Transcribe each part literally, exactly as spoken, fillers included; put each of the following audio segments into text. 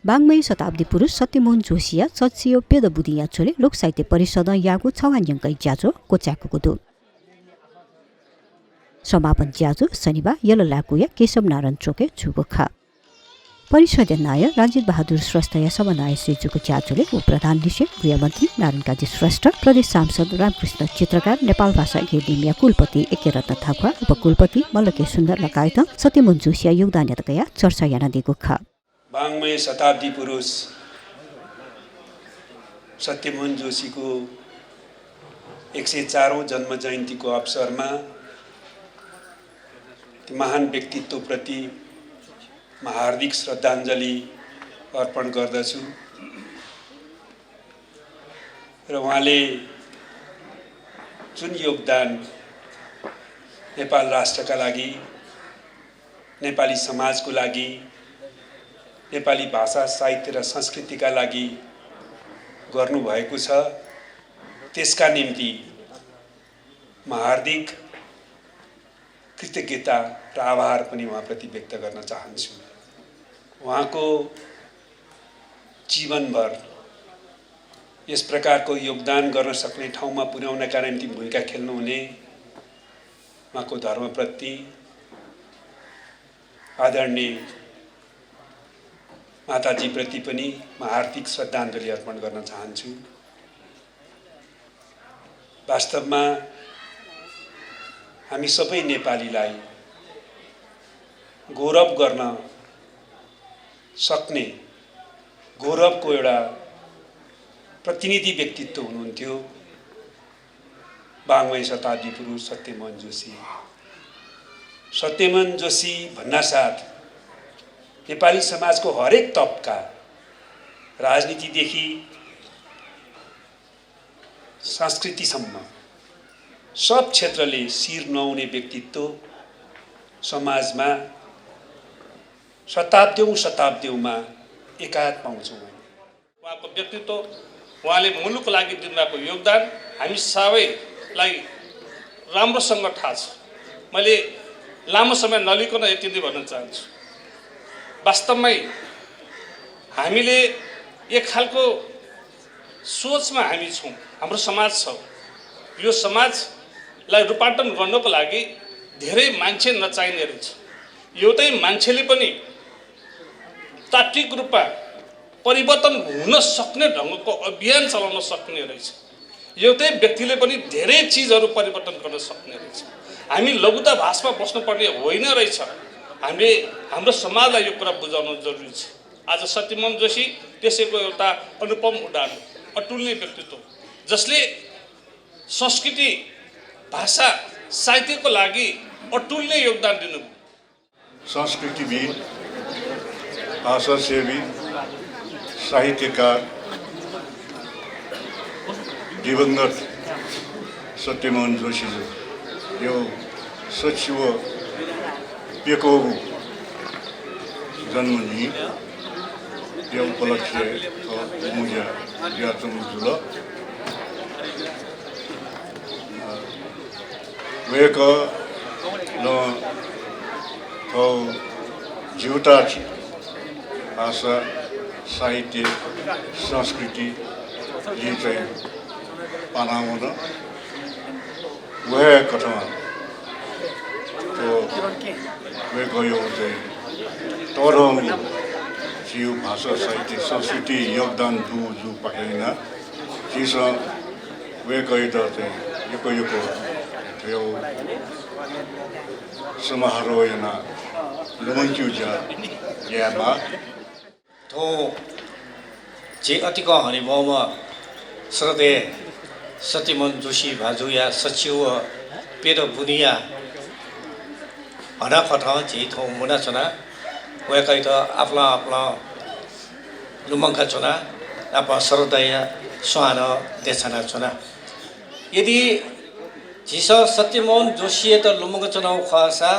वाङ्मय शताब्दी पुरुष सत्यमोहन जोशीया सच्छि व प्यदँ बुदिंया झ्वलय् लोक साहित्य परिषदं याःगु छगू न्यंकया ज्याझ्वः क्वचाय्कूगु दु। समापन ज्याझ्वः शनिबाः यल लाकुया केशव नारायण चोकय् जूगु खः। परिषदया नायः रञ्जित बहादुर श्रेष्ठया समन्वयय् जुइजूगु ज्याझ्वलय् उपप्रधान लिसें गृहमन्त्री नारायण काजी श्रेष्ठ, प्रदेश सांसद रामकृष्ण चित्रकार, नेपालभाषा एकेडेमीया कुलपति एके रत्न थाख्वाः, उपकुलपति मल्ल के सुन्दर लगायतं सत्यमोहन जोशीया योगदानयात कयाः चर्चा यानादीगु खः। वाङ्मय शताब्दी पुरुष सत्यमोहन जोशीको एक सय चारौँ जन्म जयन्तीको अवसरमा त्यो महान व्यक्तित्वप्रति म हार्दिक श्रद्धाञ्जली अर्पण गर्दछु। र उहाँले जुन योगदान नेपाल राष्ट्रका लागि, नेपाली समाजको लागि, नेपाली भाषा, साहित्य र संस्कृतिका लागि गर्नुभएको छ, त्यसका निम्ति म हार्दिक कृतज्ञता र आभार पनि उहाँप्रति व्यक्त गर्न चाहन्छु। उहाँको जीवनभर यस प्रकारको योगदान गर्न सक्ने ठाउँमा पुर्‍याउनका निम्ति भूमिका खेल्नुहुने उहाँको धर्मपत्नी आदरणीय माताजीप्रति पनि म हार्दिक श्रद्धाञ्जली अर्पण गर्न चाहन्छु। वास्तवमा हामी सबै नेपालीलाई गौरव गर्न सक्ने गौरवको एउटा प्रतिनिधि व्यक्तित्व हुनुहुन्थ्यो वाङ्मय शताब्दी पुरुष सत्यमोहन जोशी। सत्यमोहन जोशी भन्नासाथ नेपाली समाजको हरेक तबका, राजनीतिदेखि संस्कृतिसम्म सब क्षेत्रले सिर नुहाउने व्यक्तित्व समाजमा शताब्दीयौँ शताब्दीयौँमा एकात पाउँछौँ। उहाँको व्यक्तित्व, उहाँले मुलुकको लागि दिनुभएको योगदान हामी सबैलाई राम्रोसँग थाहा छ। मैले लामो समय नलिकन यति नै भन्न चाहन्छु। वास्तवमै हामीले एक खालको सोचमा हामी छौँ, हाम्रो समाज छ। यो समाजलाई रूपान्तरण गर्नको लागि धेरै मान्छे नचाहिने रहेछ। एउटै मान्छेले पनि तात्विक रूपमा परिवर्तन हुन सक्ने ढङ्गको अभियान चलाउन सक्ने रहेछ। एउटै व्यक्तिले पनि धेरै चिजहरू परिवर्तन गर्न सक्ने रहेछ। हामी लघुताभासमा बस्नुपर्ने होइन रहेछ। हामीले हाम्रो समाजलाई यो कुरा बुझाउन जरुरी छ। आज सत्यमोहन जोशी त्यसैको एउटा अनुपम उदाहरण, अतुलनीय व्यक्तित्व, जसले संस्कृति, भाषा, साहित्यको लागि अतुलनीय योगदान दिनुभयो। संस्कृतिविद्, भाषासेवी, साहित्यकार, दिवंगत सत्यमोहन जोशीजुया सच्छि व प्यक्वःगु जन्मदिनय् उपलक्ष्यय् थ्व लुमंकाः जुयाच्वंगु जुल। अ, वय्कलं थ्व ज्यूताः भाषा, साहित्य, संस्कृतिइ चाहिँ पाना वन। व हे कथं थ्व वय्कःया चाहिँ तःधंगु झीगु भाषा, साहित्य, संस्कृतिइ योगदान जूगु जूपाखें यानाः झीसं वय्कःयात चाहिँ यक्व यक्व थ्व समारोह यानाः लुमंकेगु ज्या यायेमाः। थौं झी अतिकं हनेबहःम्ह श्रद्धेय सत्यमोहन जोशी भाजुया सच्छि व प्यदँ बुदिंया हनाकथं झी थौं मुनाच्वना। वय्कःयात आपालं आपालं लुमंकाच्वना, नापं श्रद्धाया स्वां नं देछानाच्वना। यदि झीसं सत्यमोहन जोशीयात लुमंकाच्वनागु खःसा,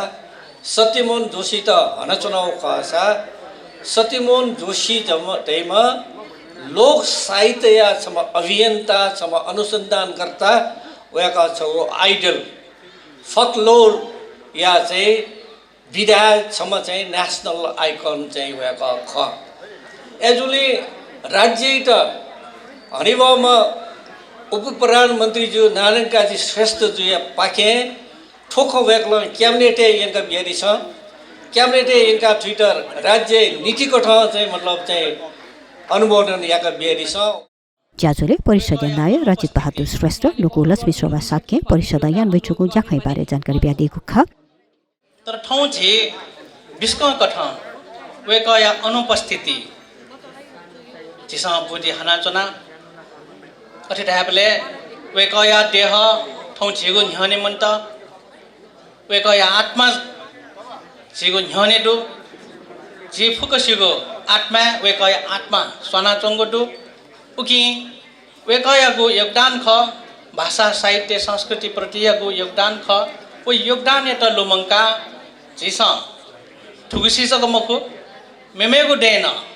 सत्यमोहन जोशीत हनाच्वनागु खःसा, सत्यमोहन जोशी जम-, धइम्ह लोक साहित्यया छम्ह अभियन्ता, छम्ह अनुसन्धानकर्ता, वय्कः छगू idol, folklore या चाहिँ विधाया छम्ह चाहिँ national icon चाहिँ वय्कः खः। अय्‌जूगुलिं राज्ययात हनेबहःम्ह उपप्रधानमन्त्री जु नारायण काजी श्रेष्ठ जुया पाखें थ्व खँ वय्‌कलं क्याबिनेटय् यंका बियादिसँ। क्याबिनेटय् यंकाः थुइत राज्यय् नीतिकथं चाहिँ मतलब चाहिँ अनुमोदन याका बियादिसँ। ज्याझ्वलय् परिषद्या नायः रजित बहादुर श्रेष्ठ, नुगः लक्ष्मी शोभा शाक्यं परिषदं यानावयाच्वंगु ज्याखँया बारे जानकारी बियादीगु खः। तर थौं झी बिस्कं कथं वय्‌कःया अनुपस्थिति झीसं बुझे हनाच्वना। अथे धायेबलय् वय्‌कःया देह थौं झीगु न्ह्यःने मन्त। वय्‌कःया आत्मा झीगु न्ह्यःने दु। झी फुक्कसिगु आत्माय् वय्‌कःया आत्मा स्वानाच्वंगु दु। उकिं वय्‌कःयागु योगदान खः, भाषा, साहित्य, संस्कृति प्रतियागु योगदान खः। व योगदानयात लुमंकाः झीसं थुगुसी जक मखु, मेमेगु दँय् नं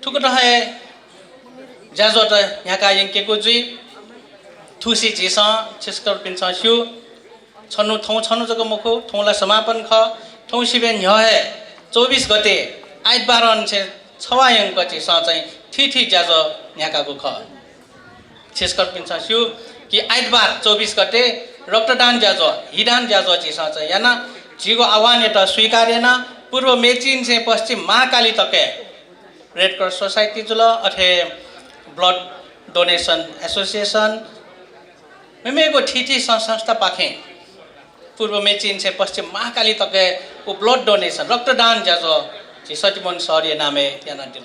थुकथं हे ज्याझ्वःत न्ह्याका यंकेगु जुइ। थुसी झीसं छिसकलपिन्सं स्यू, छन्हु थौं छन्हु जक मखु, थौं ला समापन खः। थौं सिबें न्ह्यः हे चौबिस गते आइतबारंनिसें छवाः यंक झीसं चाहिँ थीथी ज्याझ्वः न्ह्याकागु खः। छिसकलपिन्सं स्यू कि आइतबार चौबिस गते रक्तदान ज्याझ्वः, हिदान ज्याझ्वः झीसं चाहिँ याना, झीगु आह्वानयात स्वीकार याना, पूर्व मेचीनिसें पश्चिम महाकाली तकय् Red Cross Society जुल, अथे Blood Donation Association, मेमेगु थीथी सं-, संस्थापाखें पूर्व मेचीनिसें पश्चिम महाकाली तकय् व blood donation, रक्तदान ज्याझ्वः झी सत्यमोहन सरया नामय् यानादिल।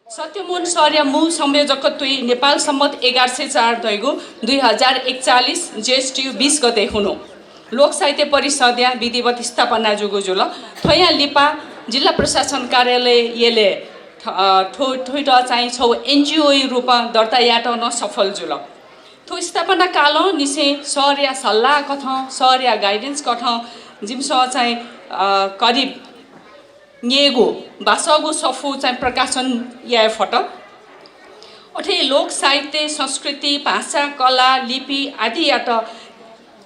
सत्यमोहन सरया मू संयोजकत्वय् नेपाल सम्बत एघार सय चार धइगु दुई हजार एकचालिस ज्येष्ठ बिस गते हुनु लोक साहित्य परिषदया विधिवत स्थापना जूगु जुल। थ्वयां लिपा जिल्ला प्रशासन कार्यालय यलय् थ-, अ, थ्व-, थ्वइत चाहिँ छगू NGO-या रूपं दर्ता यायेत नं सफल जुल। थ्व स्थापना कालंनिसें सरया सल्लाह कथं, सरया guidance कथं जिमिसं चाहिँ, अ, करिब न्यय्‌गू बासःगु सफू चाहिँ प्रकाशन याये फत। अथे लोक साहित्य, संस्कृति, भाषा, कला, लिपि आदियात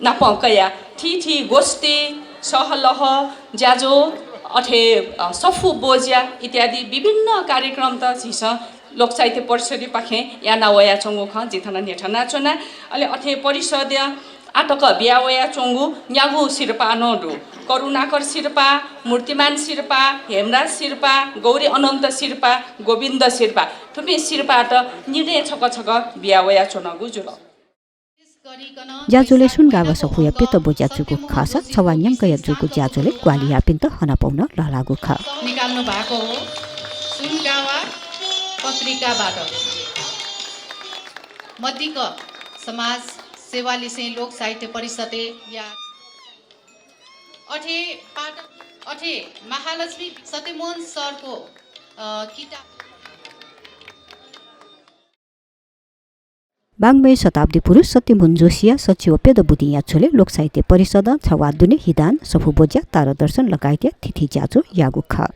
नापं कयाः थीथी गोष्ठी, सहलह, ज्याझ्वः, अथे, अ, सफू बोज्या इत्यादि विभिन्न कार्यक्रमत झीसं लोक साहित्य परिषदपाखें याना वयाच्वंगु खँ जिं थन न्ह्यथनाच्वना। अले अथे परिषदया आःतक बिया वयाच्वंगु न्यागू सिरपाः नं दु। करुणाकर सिरपाः, मूर्तिमान सिरपाः, हेमराज सिरपाः, गौरी अनन्त सिरपाः, गोविन्द सिरपाः, थुपिं सिरपाःत निदँय् छकः छकः बिया वयाच्वनागु जुल। ज्याझ्वलय् सुनगावा सफूया प्यत बोज्या जूगु खःसा छवाः न्यंकया जूगु ज्याझ्वलय् ग्वाहालि याःपिन्त हनापौ नं लःल्हाःगु खः। निकाल्नु भएको हो सुनगावा पत्रिकाबाट। मदिक्क समाज सेवालिसें लोक साहित्य परिषदय् या अथे पाठ, अथे महालक्ष्मी सत्यमोहन सरको, अ, किताब। वाङ्मय शताब्दी पुरुष सत्यमोहन जोशीया सच्छि व प्यदँ बुदिंया झ्वलय् लोक साहित्य परिषदं छवाः दुने हिदान, सफू बोज्या, तारादर्शन लगायतया थीथी ज्याझ्वः याःगु खः।